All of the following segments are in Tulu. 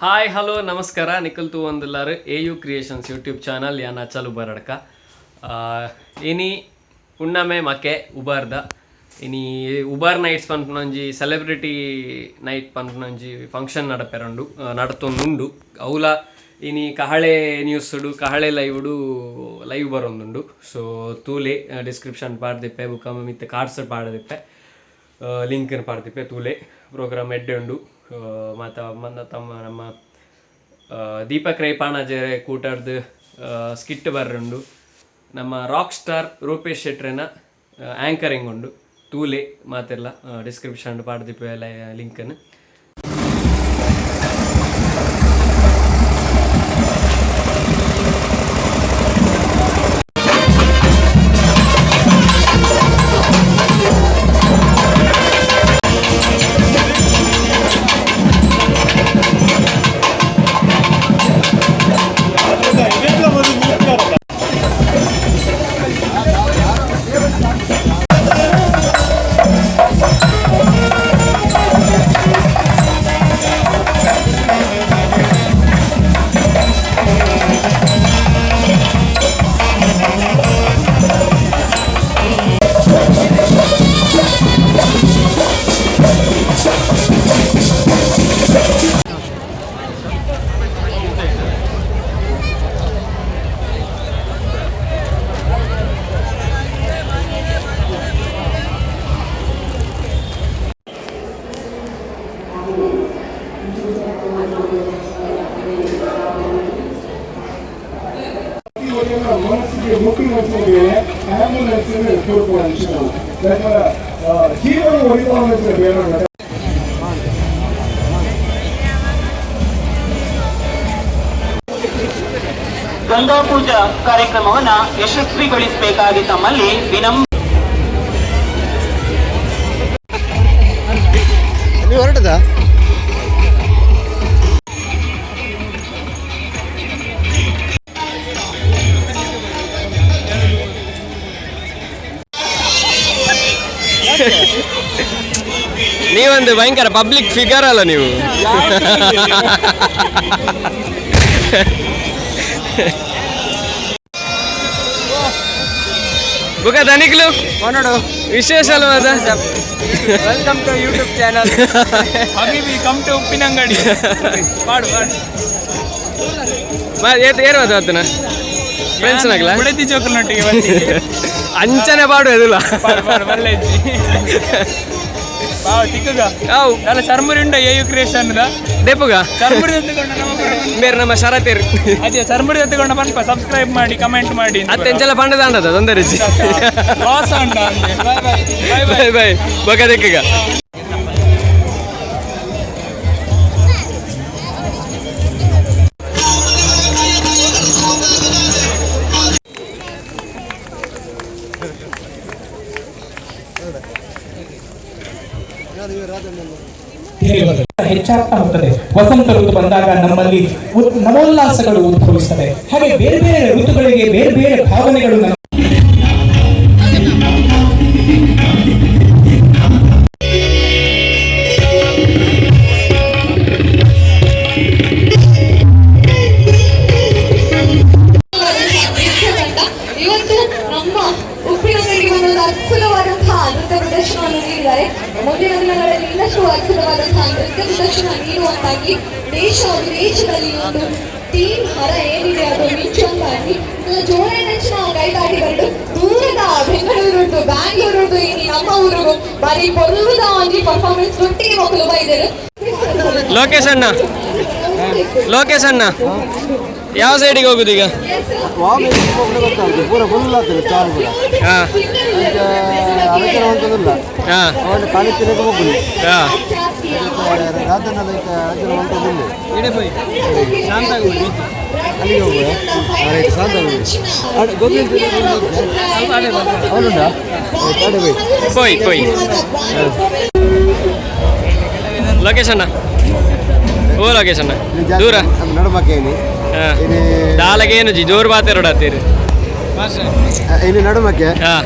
ಹಾಯ್, ಹಲೋ, ನಮಸ್ಕಾರ. ನಿಕುಲು ತೂವೊಂದುಲ್ಲಾರ್ A U creations YouTube channel. ಯಾನ್ ಅಚಲ್ ಉಬಾರಡ್ಕ. ಇನಿ ಪುಣ್ಣಮೆ ಮಕೆ ಉಬಾರ್ದ. ಇನಿ ಉಬಾರ್ ನೈಟ್ಸ್ ಪನ್ಪುನೊಂಜಿ ಸೆಲೆಬ್ರಿಟಿ ನೈಟ್ ಪನ್ಪುನೊಂಜಿ ಫಂಕ್ಷನ್ ನಡಪೆರುಂಡು, ನಡತೊಂದುಂಡು. ಅವ್ಲ ಇನಿ ಕಹಳೆ ನ್ಯೂಸ್ಡು, ಕಹಳೆ ಲೈವ್ಡು ಲೈವ್ ಬರೊಂದುಂಡು. ಸೊ ತೂಲೆ, ಡಿಸ್ಕ್ರಿಪ್ಷನ್ ಪಾಡ್ದಿಪ್ಪೆ, ಬುಕ್ಕ ಮಿತ್ತ ಕಾರ್ಡ್ಸ್ ಪಾಡ್ದಿಪ್ಪೆ, ಲಿಂಕ್ ಪಾಡ್ದಿಪ್ಪೆ, ತೂಲೆ. ಪ್ರೋಗ್ರಾಮ್ ಎಡ್ಡೆ ಉಂಡು. ಮಾತ ಮಂದ ತಮ್ಮ ನಮ್ಮ ದೀಪಕ್ ರೈ ಪಾಣಾಜೆರೆ ಕೂಟರ್ದು ಸ್ಕಿಟ್ ಬರ್ರುಂಡು. ನಮ್ಮ ರಾಕ್ ಸ್ಟಾರ್ ರೂಪೇಶ್ ಶೆಟ್ರೆನ ಆ್ಯಂಕರಿಂಗ್ ಉಂಡು. ತೂಲೆ ಮಾತೆಲ್ಲ, ಡಿಸ್ಕ್ರಿಪ್ಷನ್ ಪಾಡ್ದಿಪ್ಪೆ ಲಿಂಕನ್ನು. ಮನಸ್ಸಿಗೆ ಮುಟ್ಟಿನ ಬೇರೆ ಆಂಬ್ಯುಲೆನ್ಸ್ ಜೀವನ ಒಳಿತಾವನ ಬೇರೆ. ಗಂಗಾ ಪೂಜಾ ಕಾರ್ಯಕ್ರಮವನ್ನ ಯಶಸ್ವಿಗೊಳಿಸಬೇಕಾಗಿ ತಮ್ಮಲ್ಲಿ ವಿನಮ್ರ ನೀವು ಹೊರಟದಾ? ನೀವೊಂದು ಭಯಂಕರ ಪಬ್ಲಿಕ್ ಫಿಗರ್ ಅಲ್ಲ ನೀವು? ಬುಕ ದನಿಕ್ಲು ವಿಶೇಷ ಅಲ್ವಾ? Welcome to YouTube channel. Habibi, come to Uppinangady. ಪಾಡು ಪಾಡು. ಏರು ಅದು ಆತನ ಫ್ರೆಂಡ್ಸ್ ನಾಗಲ. ಬುಡತಿ ಜೋಕಲ್ನೊಟ್ಟಿಗೆ ಬಂದಿ. ಅಂಚನೆ ಪಾಡು ಎದುಲ. ಪಾಡು ಪಾಡು, ಬಲ್ಲೆ ಬಾವ ತಿಕ್ಕುಗ. ಅವು. ನಲ್ಲ ಚರ್ಮುರಿ ಉಂಡ ಎ ಯು ಕ್ರಿಯೇಷನ್ the. ದೆಪ್ಪುಗ. ಚರ್ಮುರಿ ಎತ್ತುಕೊಂಡ ನಮ್ಮ ಬೇರೆ ನಮ್ಮ ಶರತೇರು. ಅದೇ ಚರ್ಮುರಿ ಎತ್ತುಕೊಂಡ ಪನ್ಪ ಸಬ್ಸ್ಕ್ರೈಬ್ ಮಾಡಿ, ಕಮೆಂಟ್ ಮಾಡಿ. ಅತ್ತೆ ಎಂಚಲ ಪಂಡದ ಅಂಡದ ತೊಂದರೆ ರುಚಿ. ಲಾಸ್ ಅಂಡ. Bye bye bye. Bye bye, ಬೊಕ ದೆಕ್ಕುಗ. ಹೆಚ್ಚಾಗ್ತಾ ಹೋಗ್ತದೆ. ವಸಂತ ಋತು ಬಂದಾಗ ನಮ್ಮಲ್ಲಿ ನವೋಲ್ಲಾಸಗಳು ಉದ್ಭವಿಸ್ತವೆ. ಹಾಗೆ ಬೇರೆ ಬೇರೆ ಋತುಗಳಿಗೆ ಬೇರೆ ಬೇರೆ ಭಾವನೆಗಳು ನಮ್ಮ ನೃತ್ಯ ತಂಡ ಇವತ್ತು ನಮ್ಮ ಉಪ್ಪಿನಂಗಡಿಗೆ ಬಂದು ಒಂದು ಅದ್ಭುತವಾದಂತಹ ನೃತ್ಯ ಪ್ರದರ್ಶನವನ್ನು ನೀಡಿದ್ದಾರೆ. ಮುಂದಿನ ದಿನಗಳಲ್ಲಿ ಇನ್ನಷ್ಟು ಅದ್ಭುತವಾದಂತಹ ನೃತ್ಯ ಪ್ರದರ್ಶನ ನೀಡುವಂತಾಗಿ, ದೇಶ ವಿದೇಶದಲ್ಲಿ ಒಂದು ಟೀಮ್ ಹರ ಏನಿದೆ ಅದು ಮಿಂಚುವಂತಾಗಿ, ಜೋರಾಗಿ ನಾವು ಕೈದಾಟಿ ಬರಡು. ದೂರದ ಬೆಂಗಳೂರು, ಬ್ಯಾಂಗ್ಳೂರು, ಇಲ್ಲಿ ನಮ್ಮ ಊರು ಬಾರಿ ಪೊರ್ಲುದ ಒಂಜಿ ಪರ್ಫಾರ್ಮೆನ್ಸ್ ಒಟ್ಟಿಗೆ ಮಕ್ಕಳು ಬೈದರು. ಲೋಕೇಶ್ ಅಣ್ಣ, ಲೋಕೇಶ್ ಅಣ್ಣ, ಯಾವ ಸೈಡಿಗೆ ಹೋಗುದು ಈಗ? ಗೊತ್ತಾಗ್ತದೆ, ಪೂರ ಫುಲ್ ಆಗ್ತದೆ ಸ್ಟಾಲ್ ಪೂರ. ಅಲಂಕಾರ ಅಂತದಿಲ್ಲ. ಅವನ ಖಾಲಿ ತಿನ್ನಕ್ಕೆ ಹೋಗುದು. ರಾಧನ ಅಲಂಕಾರ ಅಂತದಿಲ್ಲ. ಅಲ್ಲಿಗೆ ಹೋಗುವ, ರೈಟ್, ಶಾಂತ ಗೋವಿಂದ ಅವನುಂಟಾ ಕಾಡೆ ಬೈ. ಪೋಯ್ ಪೋಯ್ ಲೋಕೇಶ್ ಅಣ್ಣ, ಓ ಲೋಕೇಶ್ ಅಣ್ಣ, ದೂರ. ನಡುಮಕ್ಕೆ ಇಲ್ಲಿ. ದಾಲಗೆ ಏನು ಜಿ ಜೋರು ಬಾತೆರೋಡತ್ತೀರಿ? ಇಲ್ಲಿ ನಡುಮಕ್ಕೆ.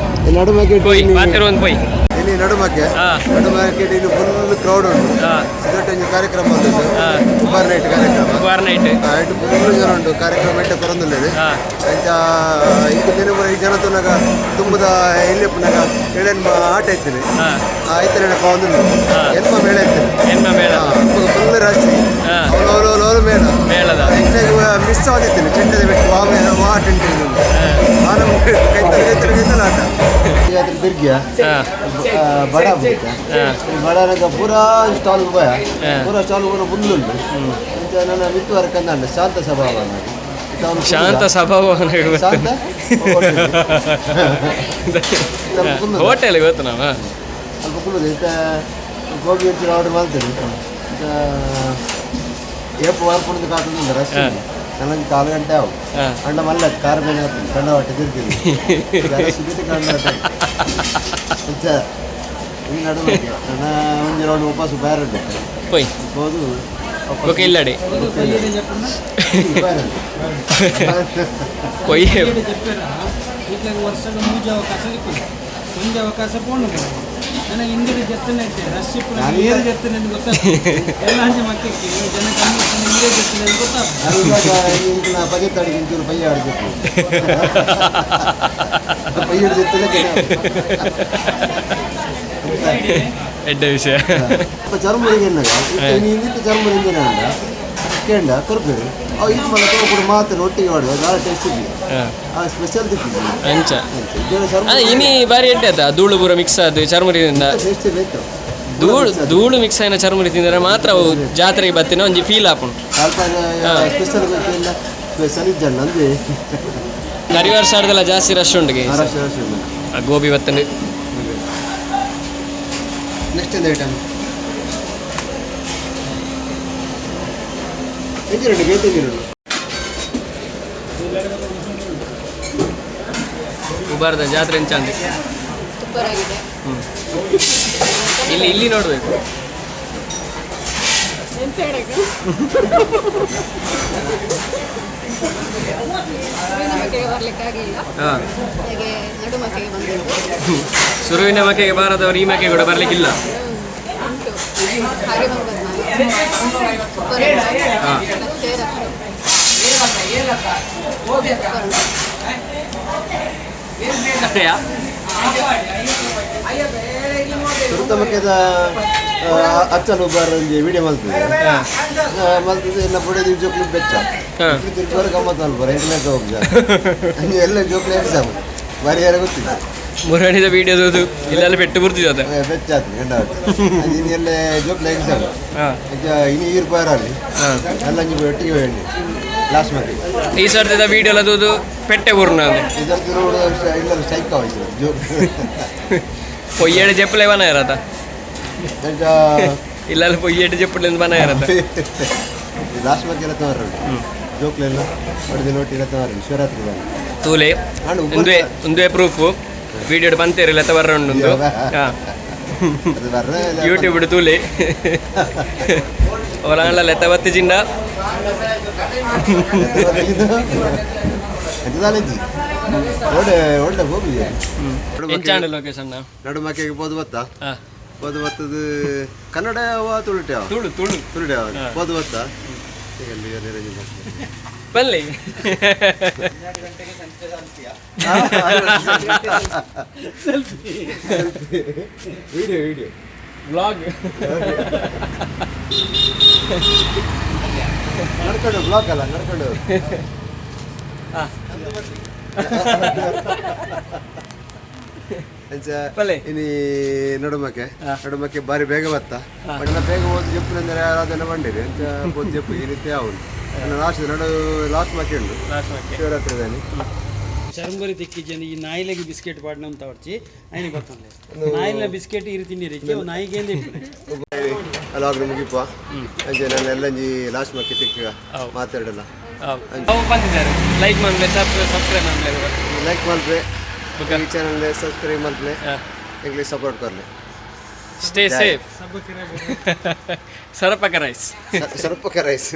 ನಡುಮಕ್ಕೆ. ಪೋಯ್ ಬಾತೆರು ಒಂದು ಪೋಯ್. ಇನ್ನು ನಡುಮಕ್ಕೆ ನಡುಮಕ್ಕೆ ಇನ್ನು ಫುಲ್ ಕ್ರೌಡ್ ಉಂಟು. ಸಿಗರೇಟ್ ಕಾರ್ಯಕ್ರಮ ಉಂಟು, ಉಬಾರ್ ನೈಟ್ ಕಾರ್ಯಕ್ರಮ. ಉಬಾರ್ ನೈಟ್ ಫುಲ್ ಜನ ಉಂಟು ಕಾರ್ಯಕ್ರಮ ಇಟ್ಟ ಕೊರಂದುಲ್ಲೇನು. ಅಂಚ ಇಂಕ ದಿನ ಪೂರ ಈ ಜನ ತೂನಗ ತುಂಬುದ ಎಲ್ಲಿಪ್ಪುನಗ ಏಳೆನ್ಮ ಆಟ ಇತ್ತಿನಿ ಐತನೆ ಪಾವೊಂದುಲ್ಲೆ ಎನ್ಮ ಮೇಳ ಇತ್ತಿನಿ ಎನ್ಮ ಮೇಳ ಫುಲ್ ರಶ್ ಅವಳು ಅವಳು ಅವಳು ಮೇಳ ಮೇಳದ ಎಂಕ್ಲೆಗ್ ಮಿಸ್ ಆದಿತ್ತಿನಿ ಚೆಂಡದ ಬಿಟ್ಟು ವಾ ಮೇಳ ವಾ ಆಟ ಉಂಟು ಕೈತಲ್ ಕೈತಲ್ ಕೈತಲ್ ಆಟ. ಜಾತ್ರೆ ತಿರ್ಗಿಯ ಬಡ ಬಡನಗ ಪೂರಾ ಸ್ಟಾಲ್ ಪೋಯ ಪೂರಾ ಸ್ಟಾಲ್ ಪೂರ ಫುಲ್ ಉಂಟು. ಅಂಚ ನನ್ನ ಮಿತ್ತು ವರಕಂದ ಶಾಂತ ಸಭಾಭವನ ಶಾಂತ ಸಭಾಭವನ ಶಾಂತ ಹೋಟೆಲ್ ಗೊತ್ತು ನಾವು ಅಲ್ಪ ಕುಲ್ಲುದು ಇತ್ತ ಗೋಬಿ ಒಂಚೂರು ಆರ್ಡರ್ ಮಾಡ್ತೇನೆ. ಏಪು ವಾರ್ಪುಣದ ಕಾತುಂದು ರಶ್ ನನಗೆ ಕಾಲು ಗಂಟೆ ಆವು ಅಣ್ಣ ಮಲ್ಲ ಕಾರ್ ಮೇಲೆ ಹಾಕ್ತೀನಿ ಕಂಡ ಹೊಟ್ಟೆ ತಿರ್ತೀನಿ ಸಿಗುತ್ತೆ ಕಂಡ ಹೊಟ್ಟೆ. ಅಂಚ ಈ ನಡುವೆ ನನ್ನ ಒಂಜಿ ರೌಂಡ್ ಉಪವಾಸ ಬೇರೆ ಉಂಟು ಪೋಯ್ ಹೋದು ಓಕೆ ಇಲ್ಲಡೆ ಕೊಯ್ ಇಟ್ಲಾಗ ವರ್ಷದ ಮೂಜೆ ಅವಕಾಶ ಸಿಕ್ಕುದು ಒಂಜಿ ಅವಕಾಶ ಪೋಂಡು ನನ್ನ ಹಿಂದಿನ ಜತ್ತನೆ ಇತ್ತೆ ರಶ್ ಇಪ್ಪುನ ಏರು ಜತ್ತನೆ ಅಂತ ಗೊತ್ತಾಗ್ತದೆ ಎಲ್ಲ ಅಂಚೆ ಮಕ್ಕಳಿಗೆ ಜನ ಕಮ್ಮಿ ಇರ್ತದೆ ನೀರೇ ಜತ್ತನೆ ಅಂತ ಗೊತ್ತಾಗ್ತದೆ. ಪದೇ ತಾಡಿಗೆ ಒಂಚೂರು ಪಯ್ಯ ಆಡ್ಬೇಕು ಪಯ್ಯ ಹಿಡಿದಿತ್ತಲೇ ಎಡ್ಡೆ ವಿಷಯ. ಚರ್ಮುರಿಗೆ ಎನ್ನಗ ಇಂದಿತ್ತು ಚರ್ಮುರಿ ಇಂದಿನ ಕೇಂಡ ಕೊರ್ಪೇರು ಅವು ಇದು ಮಲ್ಲ ತಗೋಪುಡು ಮಾತ್ರ ಒಟ್ಟಿಗೆ ಮಾಡುವ ದಾಳ ಟೇಸ್ಟ್ ಇದ್ದಿ ಆ ಸ್ಪೆಷಲ್ ತಿಕ್ಕಿದ್ವಿ ಅಂಚ ಇನಿ ಬಾರಿ ಎಡ್ಡೆ ಆತ ಧೂಳು ಪೂರ ಮಿಕ್ಸ್ ಆದ ಚರ್ಮುರಿಯಿಂದ ಟೇಸ್ಟ್ ಬೇಕು. ಧೂಳು ಧೂಳು ಮಿಕ್ಸ್ అయిన ಚರ್ಮುರಿ ತಿಂದರೆ ಮಾತ್ರ ಅವು ಜಾತ್ರೆಗೆ ಬತ್ತಿನ ಒಂಜಿ ಫೀಲ್ ಆಪುಂಡು. ಅಲ್ಪ ಸ್ಪೆಷಲ್ ಗೊತ್ತಿಲ್ಲ ಸ್ಪೆಷಲ್ ಇಜ್ಜಣ್ಣ ಅಂದೆ ಕರಿ ವರ್ಷ ಆಡ್ದಲ್ಲ ಜಾಸ್ತಿ ರಶ್ ಉಂಟು ರಶ್ ರಶ್ ಉಂಟು. ಆ ಗೋಬಿ ಬತ್ತಂಡು. ನೆಕ್ಸ್ಟ್ ಒಂದು ಐಟಮ್ ಎಂಜಿರುಂಡು ಬೇತೆ ಎಂಜಿರುಂಡು ಉಬಾರದ ಜಾತ್ರೆ ಎಂಚಾಂದೆ ಸೂಪರ್ ಆಗಿದೆ. ಇಲ್ಲಿ ಇಲ್ಲಿ ನೋಡಬೇಕು. ಮಕ್ಕೆಗೆ ಬರ್ಲಿಕ್ಕಾಗಿಲ್ಲ, ಹಾಗೆ ನಡುಮಕ್ಕೆಗೆ ಬಂದಿದ್ದು. ಸುರುವಿನ ಮಕ್ಕೆಗೆ ಬಾರದವರು ಈ ಮಕ್ಕೆ ಕೂಡ ಬರ್ಲಿಕ್ಕಿಲ್ಲ. ಉಂಟು ಹಾಗೆ ಬಂದದ್ದು ನಾನು. ಸೂಪರ್ ಅಷ್ಟೇ ರಶ್. ಅಷ್ಟೇಯಾ? ಸುರುತ ಮಕ್ಕೆದ ಅಚ್ಚಲ್ ಉಬಾರ್ ಒಂಜಿ ವಿಡಿಯೋ ಮಲ್ತದೆ ಮಲ್ತದೆ ಎಲ್ಲ ಬುಡದಿ ಜೋಕ್ಲು ಬೆಚ್ಚ ತಿರ್ಗೋರು ಗಮ್ಮತ್ತು ಅಲ್ಪರ ಇಂಟರ್ನೆಟ್ ಹೋಗ್ಜ ಹಂಗೆ ಎಲ್ಲ ಜೋಕ್ಲು ಎಕ್ಸಾಮ್ ಬಾರಿ ಯಾರು ಗೊತ್ತಿಲ್ಲ. ಮುರಣಿದ ವಿಡಿಯೋದು ಇಲ್ಲೆಲ್ಲ ಪೆಟ್ಟು ಬರ್ತಿದ್ದ ಬೆಚ್ಚ ಆತು ಗಂಡ ಇನ್ನು ಎಲ್ಲ ಜೋಕ್ಲು ಎಕ್ಸಾಮ್ ಇನ್ನು ಈರು ಪಾರಲ್ಲಿ ಎಲ್ಲ ಅಂಜಿ ಒಟ್ಟಿಗೆ ಹೇಳಿ ಲಾಸ್ಟ್ ಮಕ್ಕಿಗೆ ಈ ಸರ್ತಿದ ವಿಡಿಯೋ ಅದು ಪೆಟ್ಟೆ ಊರ್ನ ಈ ಸರ್ತಿ ರೋಡ್ ಇಲ್ಲ ಸ್ಟ್ರೈಕ್ ಆಯ್ತು ಜೋಕ್ ಪೊಯ್ಯೇಡು ಜಪ್ಪಲೆ ಬನ ಇರತ್ತ ಇಲ್ಲ ಪೊಯ್ಯೇಡು ಜಪ್ಪಲೆ ಬನ ಇರತ್ತ ಲಾಸ್ಟ್ ಮಕ್ಕೆಲ್ಲ ತವರ ಜೋಕ್ಲೆಲ್ಲ ಹೊಡೆದು ನೋಟಿಲ್ಲ ತವರ ಶಿವರಾತ್ರಿ ತೂಲೆ ಒಂದುವೆ ಒಂದುವೆ ಪ್ರೂಫು ವಿಡಿಯೋ ಬಂತೇರಿಲ್ಲ ತವರ ಉಂಟು ಯೂಟ್ಯೂಬ್ ತೂಲೆ ಅವರ ಲೆತ್ತ ಬತ್ತಿ ಜಿಂಡ ಒಳ್ಳೆ ಹೋಗಿ ಲೊಕೇಶನ್ ನಡುಮಕ್ಕೆಗೆ ಪೋದು ಬತ್ತ ಪೋದು ಬತ್ತದ ಕನ್ನಡ ತುಳು ತುಳು ತುಳು ತುಳು ಪೋದು ಬತ್ತ ಬನ್ನಿ video video blog ನಡ್ಕೊಂಡು ಬ್ಲಾಗ್ ಅಲ್ಲ ನಡ್ಕೊಂಡು ಇನಿ ನಡುಮಕ್ಕೆ ನಡುಮಕ್ಕೆ ಬಾರಿ ಬೇಗ ಬತ್ತ ಬಟ್ ಬೇಗ ಹೋದ್ ಜಪ್ಪು ಅಂದ್ರೆ ಯಾರಾದನ್ನ ಬಂಡಿರಿ ಅಂಚ ಪೋದು ಜಪ್ಪು ಈ ರೀತಿ ಯಾವುದು ಲಾಸ್ಟ್ ನಡು ಲಾಸ್ಟ್ ಮಕ್ಕೆ ಉಂಟು ಶಿವರಾತ್ರಿ. ಚರ್ಮುರಿ ತಿಕ್ಕಿಜನ ಈ ನಾಯಿಲೆಗೆ ಬಿಸ್ಕೆಟ್ ಪಾಡ್ನ ಅಂತ ಹೊಡ್ಚಿ ಐನಿ ಬರ್ತಂದೆ ನಾಯಿಲ ಬಿಸ್ಕೆಟ್ ಇರು ತಿನ್ನಿರಿ ನಾಯಿಗೆ ಅಲಾಗ್ರ ಮುಗಿಪ ಅಂಚೆ ನಾನು ಎಲ್ಲಂಜಿ ಲಾಸ್ಟ್ ಮಕ್ಕೆ ತಿಕ್ಕ ಮಾತಾಡಲ್ಲ ಲೈಕ್ ಮನ್ಲೆ ಸಬ್ಸ್ಕ್ರೈಬ್ ಮನ್ಲೆ ಲೈಕ್ ಮಲ್ಪೆ ಈ ಚಾನಲ್ ಸಬ್ಸ್ಕ್ರೈಬ್ ಮಲ್ಪಲೆ ಇಂಗ್ಲಿಷ್ ಸಪೋರ್ಟ್ करले. Stay safe. ಸರಪಕ ರೈಸ್ ಸರಪಕ ರೈಸ್.